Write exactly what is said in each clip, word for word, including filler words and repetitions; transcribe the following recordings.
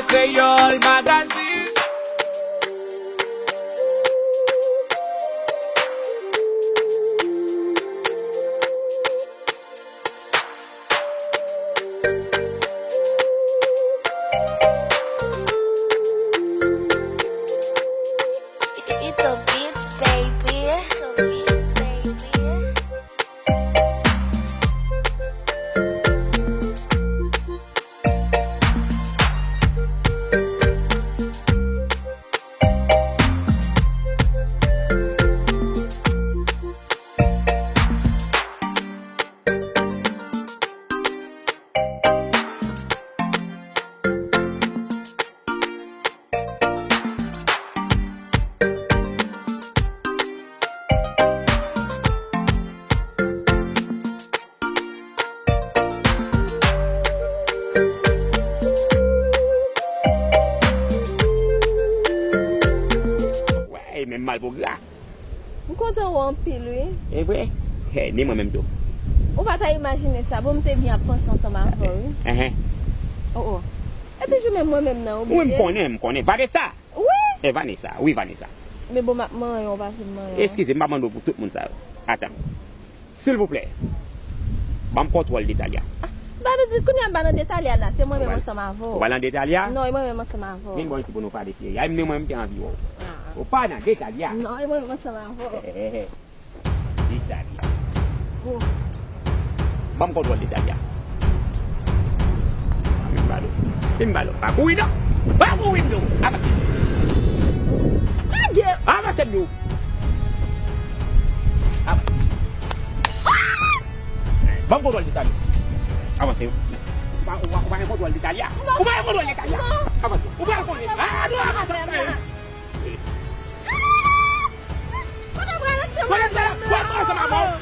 Kreyòl Magazine. It's the beats, baby. It's the beats, baby. Wè, e menm malpougra. M kontan w anpil, wi. E vre? He, ni mwen menm tou. Ou pa ta imajine sa, bon, m te byen ap panse ansanm avè w, wi. Enhen. Oh, oh. E toujou menm mwen menm nan, ou bliye? Wi, m konnen, m konnen. Vanessa! Wi! E Vanessa, wi, Vanessa. Men bon, m ap manyen w, pa fin manyen w. Eskize, m pa mande w pou tout moun sa yo. Atan. Silvouplè, ban m kontwòl de Talia. Ah, ba nou di, kounye a m pa nan de Talia la, se mwen menm ansanm avè w. Ou pa nan de Talia? Non, e mwen menm ansanm avè w. Vin bò isi pou nou pale, cheri. Ay, men mwen, m te anvi wè w. Ah. Ou pa nan de Talia. Non, e mwen menm ansanm avè w. Eh, eh, eh. De Talia. Oh. Ban m kontwòl de Talia. Vin balo. Vin balo. Pa kouri non. Pa kouri non. Avanse. Lage. Avanse nou. Avanse. Ban m kontwòl de Talia. Avanse. Ou pa, ou pa, ou pa gen kontwòl de Talia. Non. Ou pa gen kontwòl de Talia. Non. Avanse. Ou pa gen kontwòl. Ah, non, avanse. Kote w pral antre mwen? Kote w pral antre mwen? W ap pran ansanm avè w. W ap pran ansanm avè w.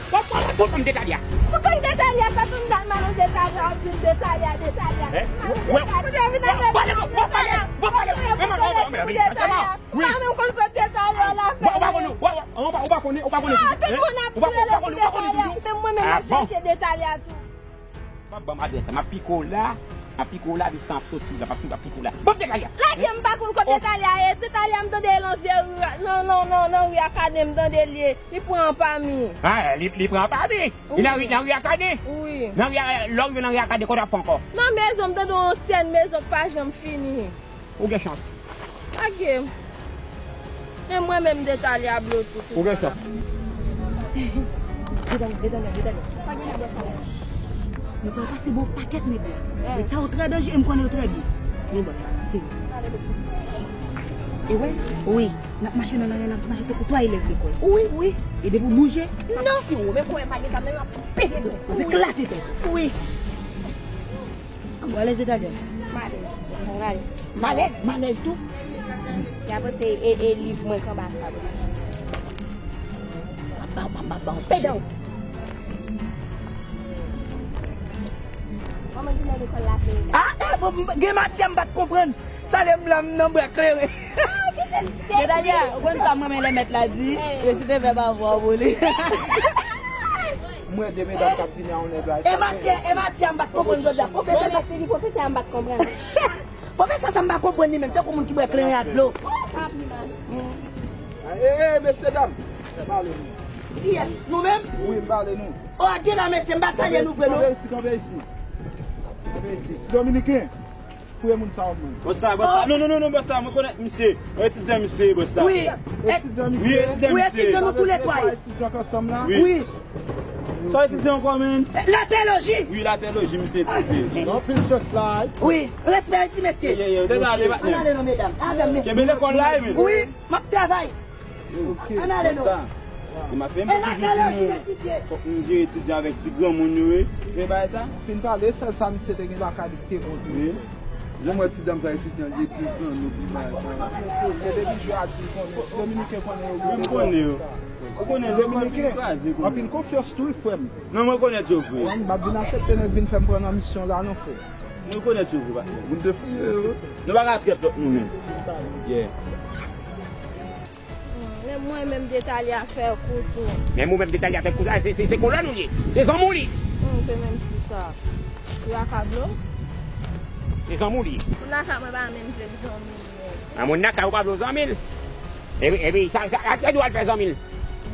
Pou kòm de Talia. Pou kòm de Talia, sa tou m dal mal de Talia, w ap di m de Talia, de Talia. Eh? Kote w vin avè m de Talia? Kote w vin avè m de Talia? Wi. Pa menm konn kote Talia la fè. Ou pa konnen, ou pa konnen, ou pa konnen. Ah, tout moun ap rele m de Talia. Menm mwen menm m ap chèche de Talia tou. M ap ban m adrès la, m ap pike w la, m ap pike w la, vi san ap soti la, m ap, m ap pike w la. Ban m de Talia. Lage m, pa konn kote de Talia ye, de Talia m tande l nan vye ri, nan, nan, nan, nan ri Akane m tande l ye, li pran an pami. Ah, li, li pran an pami? Li nan ri, nan ri Akane? Wi. Nan ri, lè w rive nan ri Akane, kote w ap fè ankò? Nan mezon, m tande yon ansyèn mezon k pa janm fini. Ou gen chans. Lage m. Men mwen menm de Talia blo tou. Ou gen chans. De Talia, de Talia, de Talia. Sa gen la, bòs la? Nou pral pase bon pakèt nèg la. Nèg sa yo trè danjere, m konnen yo trè byen. Men bòs la, se. E wè? Wi. N ap mache nan lari, n ap mache tankou twa elèv lekòl. Wi, wi. E depi w bouje, non. Si w men kwen pa gen zam nan, yo ap pete tèt. Eklate tèt. Wi. Ou alèz, Etagèl? M alèz. Malèz, malèz tou. Y ap panse e, e liv mwen k anba sa, bro. M ap ba w, m ap ba w, m ap ba w. Pè dan w. Kòman jounen lekòl la te ye? Ah, eh, bon, gen matyè m pa t konprann. Sa lè m la, m nan bra kleren. Etagèl, ou konn sa m renmen lè mèt la di, resite vèb avwa w pou li. Mwen de medam k ap vini a yon nèg la. E matyè, e matyè a m pa t konprann jodi a. Pwofesè sa. Mèsi li, pwofesè a m pa t konprann. Pwofesè sa m pa konprann li menm, tankou moun ki bwè kleren ak dlo. E, e, mesye dam, pale nou. Kiyès? Nou menm? Wi, m pale nou. O, a gen la, mesye, m pa salye nou vre, non. Kanpe isi, kanpe isi. Kanpe isi. Ti Dominiken. Premye moun sa w ap mande. Bòs la, bòs la. Non, non, non, non, bòs la, mwen konèt misye. Yon etidyan misye, bòs la. Wi. Etidyan misye? Wi, etidyan misye. Wi, etidyan nou tou lè twa. Etidyan ansanm la? Wi. Sa w etidye ankò, menn? Latèloji. Wi, latèloji, misye etidye. Anpil chans la. Wi, respè ti mesye. Ye, ye, ye, w te gade, patnè. Ann ale non, medam. Avè m, mesye. Kenbe lekòl la, wi, menn. Wi, m ap travay. Ok. Ann ale non. Sa, e m ap fè m toujou di nou, fòk nou jere etidyan avèk ti granmoun yo, wi. Se bagay sa? Fin pale, sèl sa misye te gen lakay li ki te bon tou. Wi. Jan m wè ti dam sa etidyan, li pi zanno, pi bagay sa. Kenbe bijou a di l konnen. Ti Dominiken konnen yo. Wi, m konnen yo. Ou konnen yo, Dominiken, anpil konfyans tou, wi, frè m. Non, mwen konèt yo vre. Wi, m ap vin aksepte nèg vin fè m pran nan misyon la, non, frè. Nou konèt yo vre, patnè. Moun te fouye yo. Nou pa ka trèt lòt moun menm. Yeah. Hmm, men mwen menm de Talia fè kou tou. Men mwen menm de Talia fè kou sa, se, se, se kolòn ou ye. Se zanmi w li. Hmm, se menm si sa. Yo ak dlo. Zanmi w li. Moun nan ka mwen pa menm vle zanmi l. A moun nan ka ou pa vle zanmi l. Epi, epi, sa, sa, a, a, ou al fè zanmi l.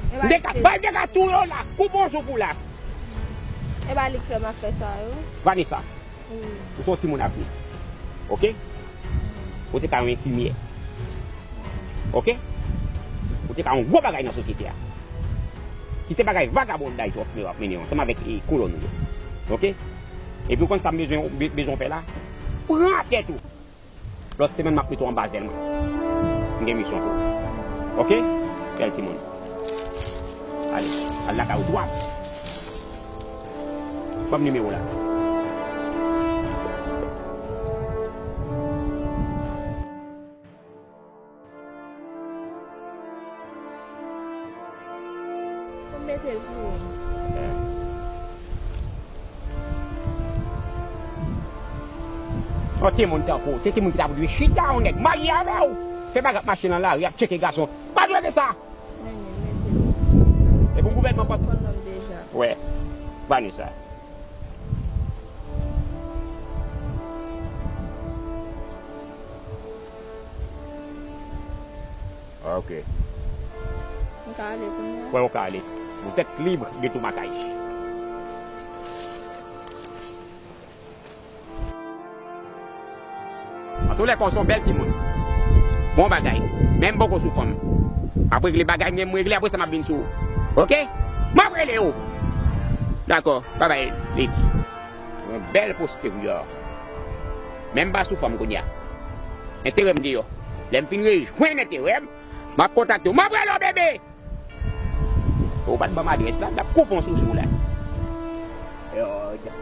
E pa Deka, bay Deka tou yo la, koupe yon souf ou la. E pa li k fè m ap fè sa yo. Vanessa, wi. Ou se yon timoun avni. Oke? Ou te ka yon enfimyè. Oke? Ou te ka yon gwo bagay nan sosyete a. Kite bagay vagabonday sa w ap mennen ansanm avèk, e, kolòn ou yo. Oke? Epi ou konn sa m bezwen, be-, bezwen w fè la? Pran tèt ou. Lòt semèn m ap mete w anba zèl mwen. M gen misyon pou ou. Oke? Bèl timoun. Ale, al lakay ou dwat. Ban m nimewo w la. Pou m mete l sou ou. Yon timoun tankou w, se timoun ki ta pou dwe chita, yon nèg marye avè w. Fè bagay ap mache nan lari, ap tcheke gason. Pa dwe de sa. Epi yon gouvènman panse. Konn non m deja. Wè. Vanessa. Ok. M ka ale kounye a? Wè, ou ka ale. Vous êtes libre de tout makaj. Antoulèka, ou se yon bèl timoun. Bon bagay. Men m poko sou fanm. M ap regle bagay m gen pou m regle, apre sa m ap vin sou ou. Ok? M ap rele ou. Dakò. Babay, Lady. Yon bèl posterè. Men m pa sou fanm kounye a. Enterè m deyò. Lè m fin rejwenn enterè m, m ap kontakte w. M ap rele w, bebe! Ou pa t ban m adrès la, m t ap koupe yon souf sou w la. Lòd.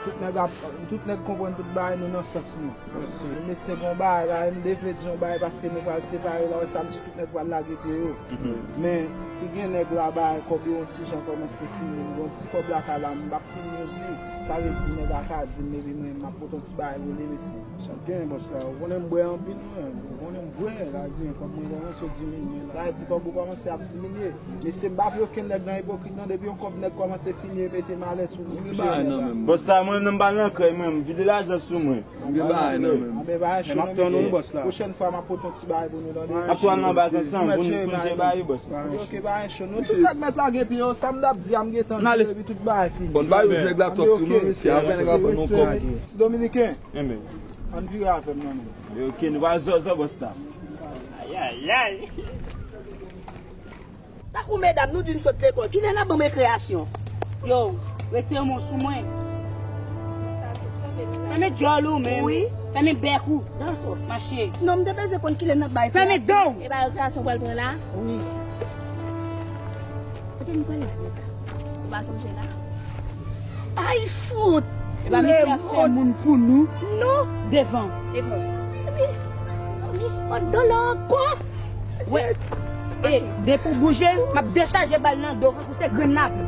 Tout nèg ap, tout nèg konprann tout bagay, nou nan sans nou. Mèsi. Mesye, gon bagay la, M D vle di yon bagay paske nou pral separe la, wè sa m di, tout nèg pral lage pye yo. Mhm. Men, si gen nèg la bay kòb yo yon ti jan kòmanse fini, m gon ti kòb lakay la, m p ap fin yo di, sa vle di nèg la ka di m, epi mwen, m ap pote yon ti bagay pou li, mesye. Sa gen, bòs la, ou konnen m bwè anpil, mwen, ou konnen m bwè, sa vle di, kòb mwen kòmanse diminye la. Sa vle di kòb ou kòmanse ap diminye. Mesye, m pa vle okenn nèg nan ipokrit, non, depi yon kòb nèg kòmanse fini, e mete malè sou nou. Bòs la, mwen menm, m pa nan krèy, mwen, m vide lajan sou mwen. M gen bagay nan men m. Anben, pa gen cho non, mesye. Pwochèn fwa, m ap pote yon ti bagay pou nou, tande? N ap tou al nan baz ansanm pou nou, pou nou jere bagay yo, bòs. Ok, pa gen cho. Nou tout nèg mèt lage pye yo, sa m t ap di a, m gentan di depi tout bagay fini. Bon, ba yo nèg la twòp tou non, mesye. Apre nèg la pran nou kòb. Ti Dominiken, ann vire avè m nan men. Ok, nou pa zòzò, bòs la. Ayayay. Tankou medam, nou di n sot lekòl. Kilè n ap ban m rekreyasyon? Yo, retire men w sou mwen. Fèmen djòl ou menm. Wi. Fèmen bèk ou. Dakò. Mache. Non, m te bezwen konn kilè n ap bay rekreyasyon. Fèmen dan w. E pa rekreyasyon w pral pran la? Wi. Kote nou prale la, nèg la? Ou pa sonje la? Ay, fout! Epa misye ap fè moun pou nou. Non. Devan. Devan. Cheri, ann dòlè ankò. Wè. E, depi w bouje, m ap dechaje bal nan do w, tankou se grenn lapli.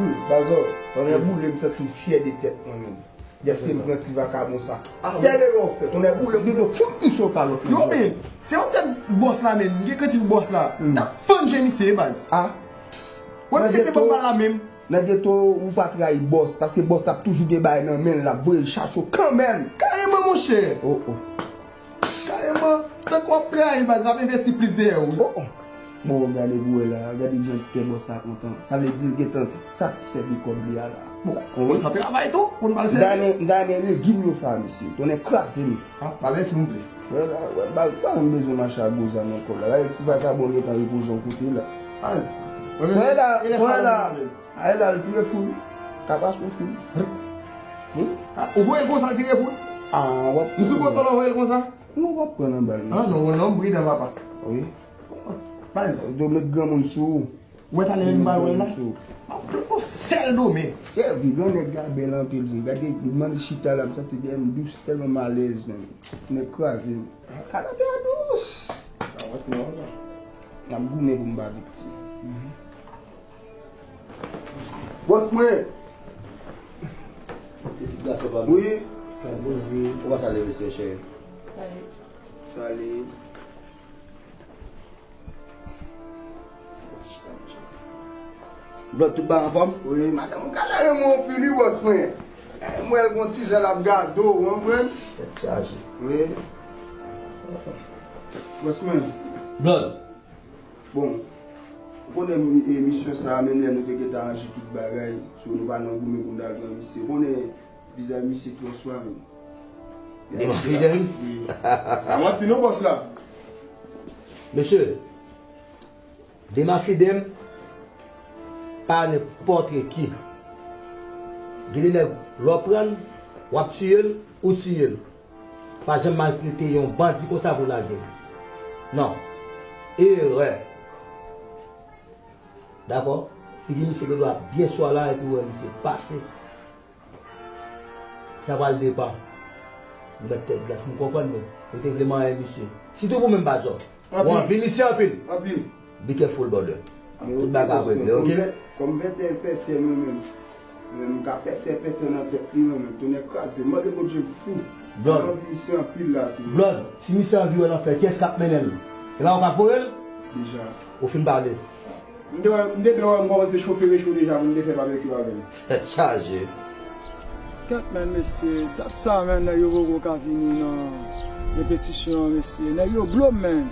Hmm, Bazò, tonnè boule, m santi m fyè de tèt mwen menm. Dèske m pran ti vakabon sa. Sèl erè w fè. Tonnè boule, m te fout li sou kalòt. Yo, men, se yon tèt bòs la, men, m gen kantik bòs la. M t ap fann je misye, baz. Ah. Wè misye te ban m bal la menm. Nan geto, ou pa trayi bòs, paske bòs la ap toujou gen bagay nan men l, l ap voye l chache w kanmenm. Kareman, monchè. Oh, oh. Kareman, tankou w ap trayi baz, l ap envesti plis dèyè w wi. Oh, oh. Bon, gade pou wè la, gade jan kè bòs la kontan. Sa vle di l gentan satisfè de kòb li a la. Bon, bòs la travay tou, pou n ba l sèvis. M ta renmen legim yo fè a misye. Tonnè kraze m. Ah, pa gen fim vre. Wè la, wè, baz pa janm bezwen mache ak gwo zam ankò la. Gade ti vakabon gentan repoze yon kote la. Baz. Tonnè la, tonnè la. Ay la, l tire foul. Ka pa soufri. Wi. Ah, ou voye l konsa, l tire foul? Ah, w ap. M sou kote w la, w voye l konsa? Non, w ap pran nan bal, mesye. Ah, non, non, m pridan, papa. Wi. Baz. Yo met granmoun sou ou. Ou wè talè m pral wè la? M ap pran yon sèl domen. Sèvi, gran nèg la bèl anpil vre. Gade, m annik chita la, m santi dèyè m dous, tèlman m alèz, menm. Nèg kraze m. Al atè a dous. N ap goumen pou m pa viktim. Bòs mwen! Pitit gason pa m. Wi. Sa poze. Ou pa salye mesye cheri. Salye. Blòd, tout bagay anfòm? Wi, madanm ou genlè renmen w anpil wi, bòs mwen. Eh, m wè l gon ti jan l ap gade w, ou konprann? Tèt chaje. Wi. Bòs mwen. Blòd. Bon, ou konnen mi- emisyon sa a, menm lè nou te gentan aranje tout bagay, so nou pa nan goumen pou n ta al pran misye. Ou konnen vizaj misye twò swa menm. Devan fidèl? Wi. Pa manti non, bòs la. Mesye, Dema Fidem pa nenpòt ki. Gen de nèg, lè w pran l, w ap tiye l, ou tiye l. Pa janm maltrete yon bandi konsa pou lage l. Non. Erè. Dakò? Figi misye gen dwa byen swa la epi w wè misye pase. Sa pral depann. Nou mèt tèt glas, m konprann nou. Nou te vle manyen misye. Sitou pou menm Bazò. Ou anvi misye anpil. Anpil. Be careful, brother. Tout bagay ap regle, ok? Kòm vètè pètè mwen menm. Mwen menm m ka pètè pètè nan tèt li mwen menm. Tonnè kraze. M mande Bondye fou. Blòd. M anvi misye anpil la tou. Blòd, si misye anvi w nan fè, kiyès k ap mennen l? E pa ou k ap voye l? Deja. Ou fin pale. M te wè, m te dwe wè m kòmanse chofe recho deja pou m te fè babekyou avè l. Tèt chaje. Kèt, men, mesye, dat sa, men, nèg yo poko ka vini nan repetisyon an, mesye. Nèg yo blo m, men.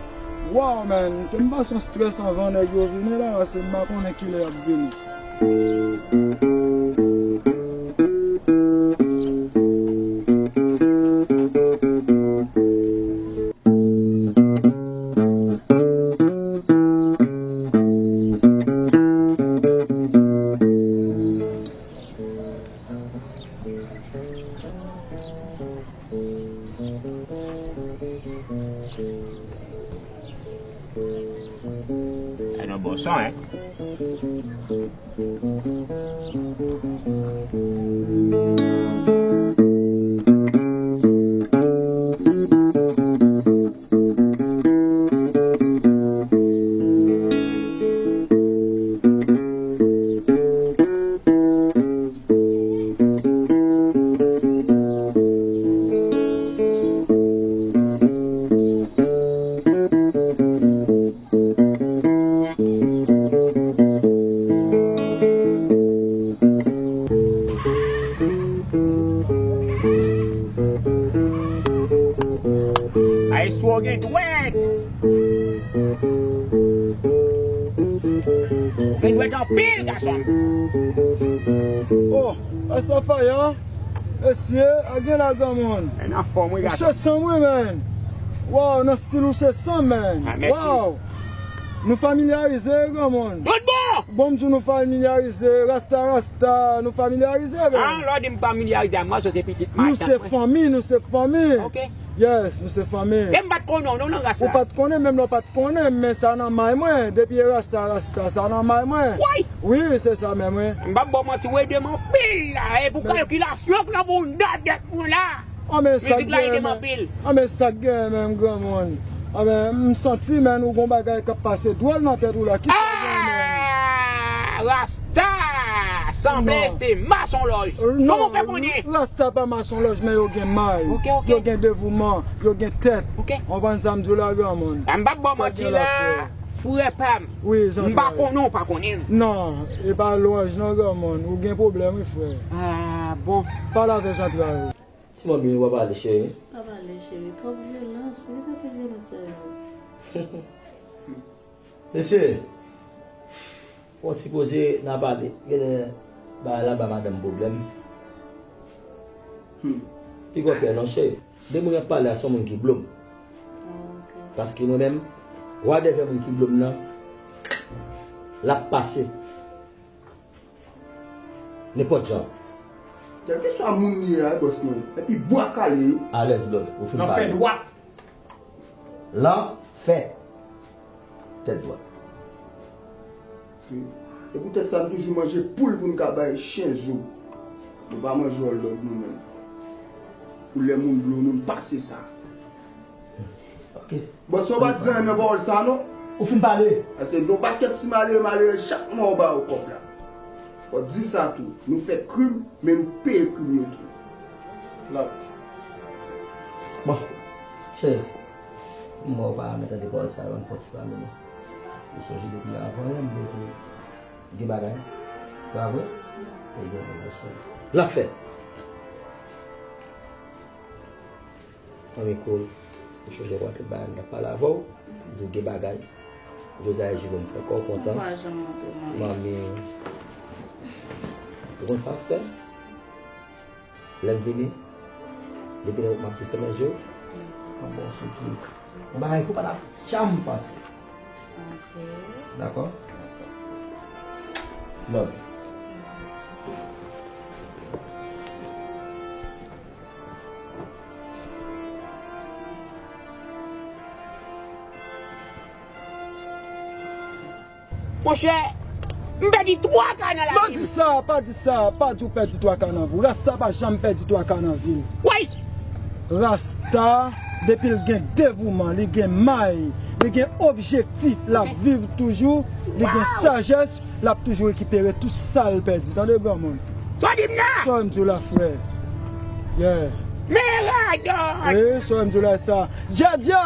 Waw, men, m te m pase yon strès anvan nèg yo vini la, paske m pa konnen kilè y ap vini. Sa nan bon son, hein? Maestro gen dwèt. Ou gen dwèt anpil, gason. Oh, Rastafari, mesye, a gen la granmoun. Ou se sanm wi, men. Waw, nan stil ou se sanm, men. Ah, mèsi. Waw. Nou familyarize, granmoun. Tout bon! Bon, m di w nou familyarize, rasta, rasta, nou familyarize, men. Ah, lè w di m familyarize, mwen se pitit machan. Nou se fanmi, nou se fanmi. Ok. Yes, nou se fanmi. E m pa t konnen w non, nan ras la. Ou pa t konnen, menm lè w pa t konnen m, men sa nan may mwen. Depi e rasta, rasta, sa nan may mwen. Woy! Wi, se sa menm, wi. M p ap ba w manti, w ede m anpil la. E pou kalkilasyon k nan bounda tèt mwen la. An, men sa k genyen, men. Mizik la ede m anpil. An, men sa k genyen, menm, granmoun. An, men, m santi, men, ou gon bagay k ap pase dwòl nan tèt ou la. Kisa w genyen, men? Ah! Rasta! Sanble se masonlòj. Kòman w fè konnen? Rasta pa masonlòj, men yo gen may. Ok, ok. Yo gen devouman, yo gen tèt. Ok. Ou konprann sa m di w la, granmoun? M p ap ba w manti la, frè pa m. Wi, zantray. M pa konnen w pa konnen m. Non, e pa lwanj non, granmoun. Ou gen pwoblèm, wi, frè. Ah, bon. Pale avè zantray ou. Ti manmi, ou pa pale, cheri. Pa pale, cheri. Twòp vyolans. Poukisa tout vyolans sa yo? Mesye, fè yon ti poze, n a pale. Genlè bagay la ba madanm pwoblèm. Hmm. Piga w pè non, cheri. De moun y ap pale a, se yon moun ki blo m. Ah, ok. Paske mwen menm, whatever moun ki blo m nan, l ap pase. Nenpòt jan. Kèlkeswa moun li ye a, bòs mwen. Epi bwa kale wi. Alèz, Blòd. Ou fin pale. Nan fè dwa. Lanfè. Tèt dwat. E poutèt sa, n toujou manje poul pou n ka bay chen zo. Nou pa manje òldòg nou menm. Pou lè moun blo nou, n pase sa. Ok. Bòs, ou pa di anyen nan pawòl sa, non? Ou fin pale. Paske gen yon pakèt ti malere, malere, chak mwa ou ba yo kòb la. Fò di sa tou. Nou fè krim, men nou peye krim yo tou. Lòt. Bon, cheri, m wè ou pa renmen tande pawòl sa yo, ann fè yon ti pale, non. Ou sonje depi avan yè, m te di w gen bagay. Pa vre? E gen bagay, cheri. L ap fèt. Manmi cool, ou chonje w a tout bagay, m t ap pale avè w, m di w gen bagay. Jodi a e jou pou m fè kò w kontan. Ou pa janm montre w, manmi. Manmi, ou konn sa w ap fè? Lè m vini, depi lè m ap di fèmen je w, m ap ba w sou pye. Yon bagay ke w pa t ap janm panse. Ok. Dakò? Love. Monchè, m pèdi twa ka nan lavi m. Pa di sa, pa di sa, pa di w pèdi twa ka nan vi w. Rasta pa janm pèdi twa ka nan vi l. Woy! Rasta, depi l gen devouman, li gen may, li gen objektif, l ap viv toujou, li gen sajès, l ap toujou rekipere tout sa l pèdi. Tande granmoun. Sa w di m nan? Sa w di m la, frè? Yeah. Men radòt! Wi, sa w di m la, sa. Djadja!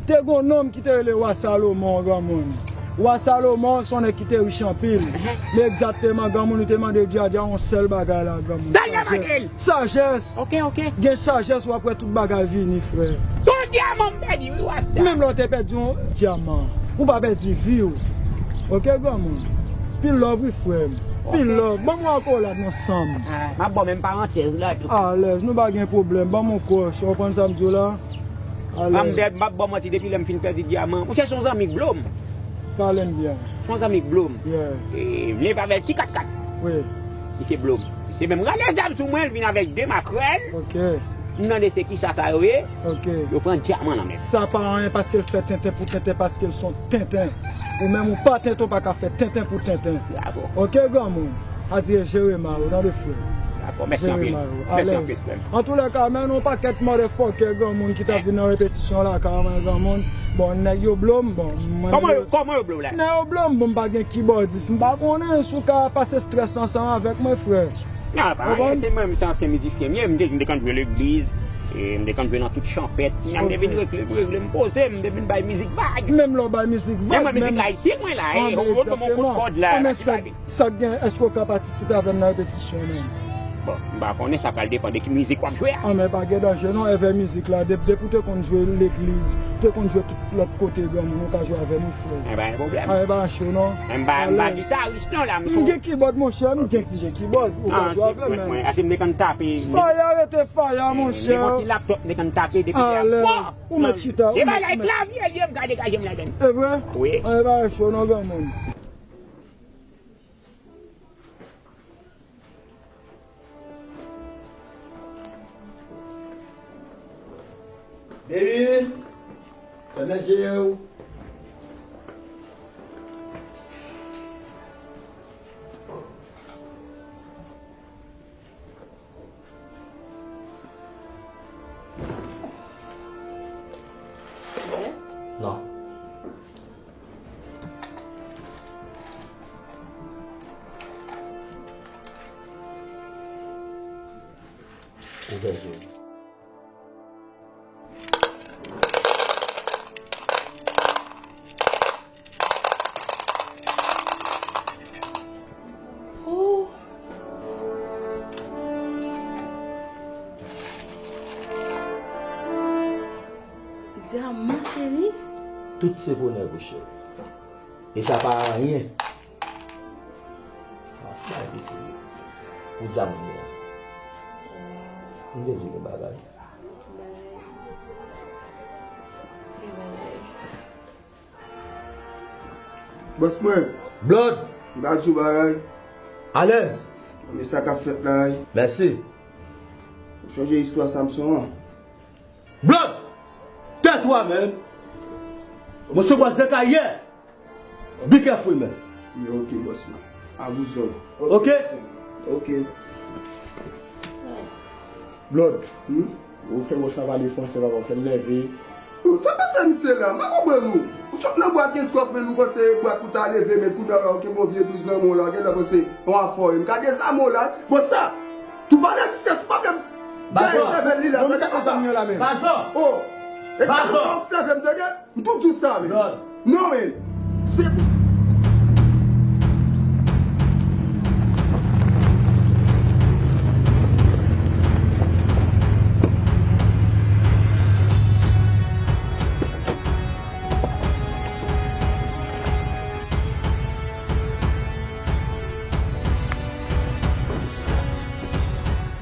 Te gen yon nonm ki te rele Wa Salomon, granmoun. Wa Salomon se yon nèg ki te rich anpil. Men egzakteman, granmoun, ou te mande Djadja yon sèl bagay la, granmoun. Sajès. Sajès. Ok, ok. Gen sajès, w ap wè tout bagay vini, frè. Se yon dyaman m pèdi, wi, Rasta. Menm lè w te pèdi yon dyaman, ou pa pèdi vi w. Ok, granmoun. Pil love, wi, frè m. Pil love. Ban m yon akolad ansanm. Ah, m ap ba w menm parantèz la tou. Alèz, nou pa gen pwoblèm. Ban m yon kòch. Ou konprann sa m di w la? Alèz. M ap ba w manti, depi lè m fin pèdi dyaman. Monchè, se yon zanmi k blo m. Pale m byen. Se yon zanmi k blo m. Yeah. E, m leve avè l ti kat kat. Wi. Misye blo m. Misye menm rale zam sou mwen, l vin avèk de makrèl. Ok. M mande se kisa sa yo ye. Ok. Yo pran dyaman nan men m. Sa pa anyen paske l fè tenten pou tenten, paske l se yon tenten. Ou menm ou pa tenten, ou pa ka fè tenten pou tenten. Bravo. Ok, granmoun. Adye, jere may ou, tande frè. Dakò, mèsi anpil. Jere may ou. Mèsi anpil, frè m. Alèz. Antoulèka, men yon pakèt motherfucker granmoun ki t ap vin nan repetisyon lakay mwen, granmoun. Bon, nèg yo blo m, bon, mwen. Kòman yo, kòman yo blo w la? Nèg yo blo m, bon, m pa gen kibòdis, m pa konnen si w ka pase strès ansanm avèk mwen, frè. Non, pa anyen, se mwen, m se ansyen mizisyen m ye, m te, m te konn jwe legliz, e m te konn jwe nan tout chanpèt. Kounya m te vin regle, m regle, m poze, m te vin bay mizik vag. Menm lè w bay mizik vag, menm mizik la itil mwen la, e, on, on, on kout kòd la, la ki vage. Sa k gen, èske w ka patisipe avè m nan repetisyon menm? Bon, m pa konnen, sa pral depann de ki mizik w ap jwe a. An, men pa gen danje non, avè mizik la, de-, depi w te konn jwe legliz, w te konn jwe tout lòt kote, granmoun, ou ka jwe avè nou, frè. E pa gen pwoblèm. A, e pa cho non. E m pa, m pa gitaris non la, m se yon. M gen kibòd, monchè, m gen, m gen kibòd, ou ka jwe avè m. Mwen, mwen, ase m te konn tape. Faya rete faya, monchè. M gen yon ti laptop, m te konn tape depi yè. Alèz, ou mèt chita, ou mèt, ou mèt. Se bagay klavye l ye, m ka degaje m ladan l. E vre? Wi. An, e pa cho non, granmoun. Baby, fèmen je w. Non. Ouvè je w. Oh. Dyaman cheri. Tout se bonè pou cheri. E sa pa anyen. Sa yon ti bagay piti wi. Pou dyaman yo. M te di w gen bagay. Bòs mwen. Blood. M ka di w bagay. Alèz. Men sa k ap fèt la wi. Mèsi. Ou chonje istwa Samson an? Blood! Tèt ou a menm. Mwen se bòs de kay yè. Be careful, man. Yo, ok, bòs mwen. A vous ordres. Ok? Ok. Blood. Hmm? Ou fè bòs la pale fransè, papa, ou fè l nève. Ou sa panse misye la? M pa konprann ou. Ou sot nan bwat gen kòb, men ou panse bwat ou ta leve, men kounye a, ou gen bon vye bliz nan men w la, gen lè panse yon afè. M ka dezame w la. Bon, sa, tou pale misye, tou pa menm. Bazò. Gaye leve li la, non, misye pa tann yon la menm. Bazò. Oh. E sa, ou ka obsève m, tande? M tou di w sa, men. Lòd. Non, men. Se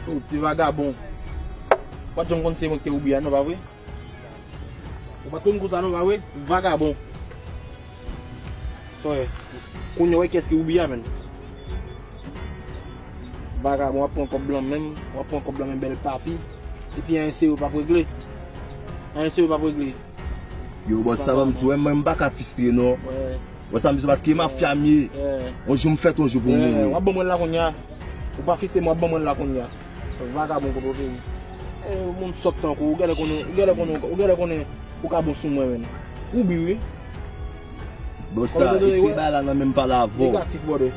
Ou ti vagabon. Ou pa t janm konn se mwen ki te Woubi a, non, pa vre? Ou pa t konn konsa non, pa vre? Vagabon. Sa w ye? Kounye a w wè kiyès ki Woubi a, menn. Vagabon, w ap pran kòb blan menm, w ap pran kòb blan menm bèl papi. Epi anyen serye w p ap regle. Anyen serye w p ap regle. Yo, bòs, sa ban m di w, mwen, m pa ka fistre, non. Wè. Wè sa m di w, paske mafya m ye. Yon jou m fèt, yon jou pou m mouri. W ap ban mwen la kounye a. Ou pa fistre, mwen w ap ban mwen la kounye a. Vagabon kote w te ye. E, moun sòt tankou w, ou genlè konnen, ou genlè konnen, ou genlè konnen ou ka bon sou mwen, menn. Woubi, wi. Bon, sa, etire bagay la nan men m pale avè w. Negatif, brother.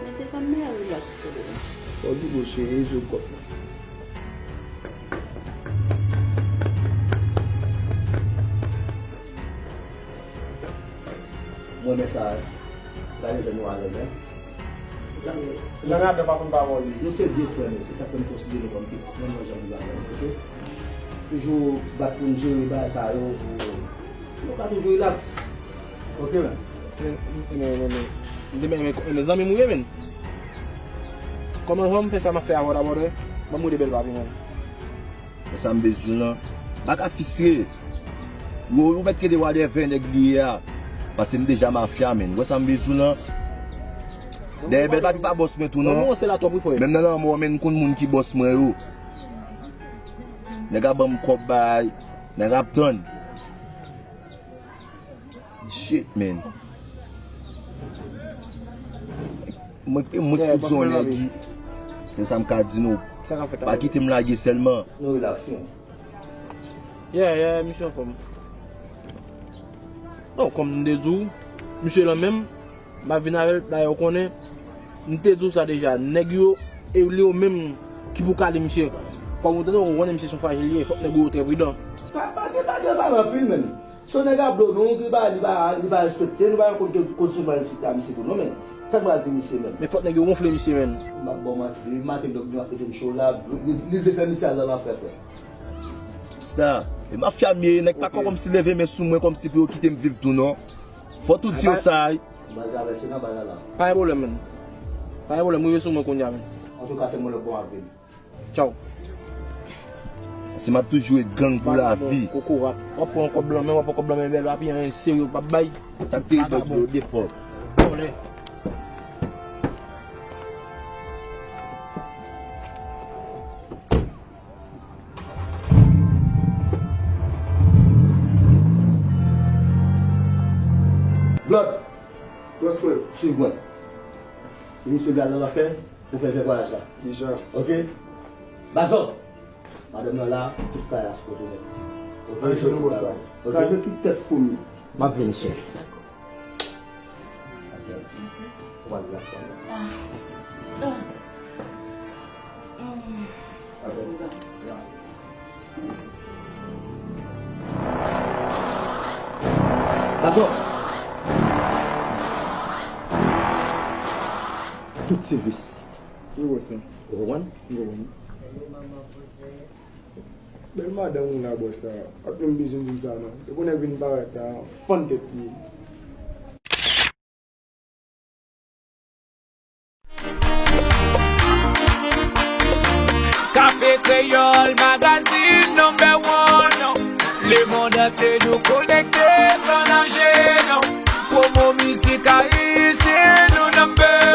Men se fanm mèri la sou tele la. Fò w di gwo cheri, rezo kòb la. Mwen men sa, gade jan nou alèz, en. Jan Gabe pa konn pawòl li. Nou se de frè, men se sa k fè m konsidere nou kòm pitit mwen, mwen jan m viv avè nou, oke? Toujou bat pou n jere bagay sa yo, pou nou ka toujou rilaks. Oke, men. Men, men, men, men, men, men, men zanmi m ou ye, men. Kòman, kòman m fè sa m ap fè avè w dabò, dè? Ban m rele bèl papi, men. Wè sa m bezwen lan. Pa ka fistre. Ou, ou mèt kite wadèvè nèg li ye a. Paske m deja mafya, menn. Wè sa m bezwen lan. Dèyè bèl papi pa bòs mwen tou, non. Menm nan lanmò, menn, m konn moun ki bòs mwen yo. Nèg ap ban m kòb bay. Nèg ap tann. Shit, man. Mwen, mwen k pou di yon nèg, se sa m ka di nou. Pa kite m lage sèlman. Nou rilaks, non. Yeah, yeah, misye anfòm. Non, kòm m te di w, misye lan menm, m ap vin avè l, dayè ou konnen, m te di w sa deja, nèg yo, e li yo menm ki pou kale misye. Kòm ou tande, ou konnen misye se yon frajil li ye, fòk nèg yo trè pridan. Pa, pa gen, pa gen pale anpil, menn. Se yon nèg ap dlo nou, li pa, li pa, li pa respekte, nou pa konn ki kondisyon nou pral respekte a misye tou non, men. Sa k pral di misye menm? Men fòk nèg yo wonfle misye, menn. M ap ba w manti, depi maten dòk nou ap mete m cho la, li, li vle fè misye al nan lanfè, frè. Sa, e mafya m ye, nèg pa ka kòmsi leve men sou mwen kòmsi pou yo kite m viv tou non. Fò tou di yo sa. Baz la vèse nan baz la la. Pa gen pwoblèm, menn. Pa gen pwoblèm, rive sou mwen kounye a, menn. Antouka, tèm yon lòt bò m ap vin. Tchaw. Paske m ap toujou ret gang pou lavi. Kokorat. W ap pran kòb blan men, w ap pran kòb blan men bèl papi, anyen serye w p ap bay. Sa k te rive yo defò. Vòlè. Blood. Bòs mwen, swiv mwen. Se misye gade nan afè. Ou fè, fè vwayaj la. Deja. Ok? Bazò. Madanm nan la, tout kay la sou kote nèt. Ok? Kraze nou bòs la. Ok? Kraze tout tèt foumi. M ap vin, sè. Ok. Ou pral rilaks la. Ah. Ah. Hmm. Ok. Dakò. Tout se vis. Wi, bòs la. Ou konprann? M konprann. Bèl madanm ou la, bòs la. Pa t menm bezwen di m sa, non. Depi yon nèg vin parèt la, fann tèt li. P Kreyòl Magazine number one. Lemonn antye nou konekte san danje non. Pwomo mizik ayisyen nou number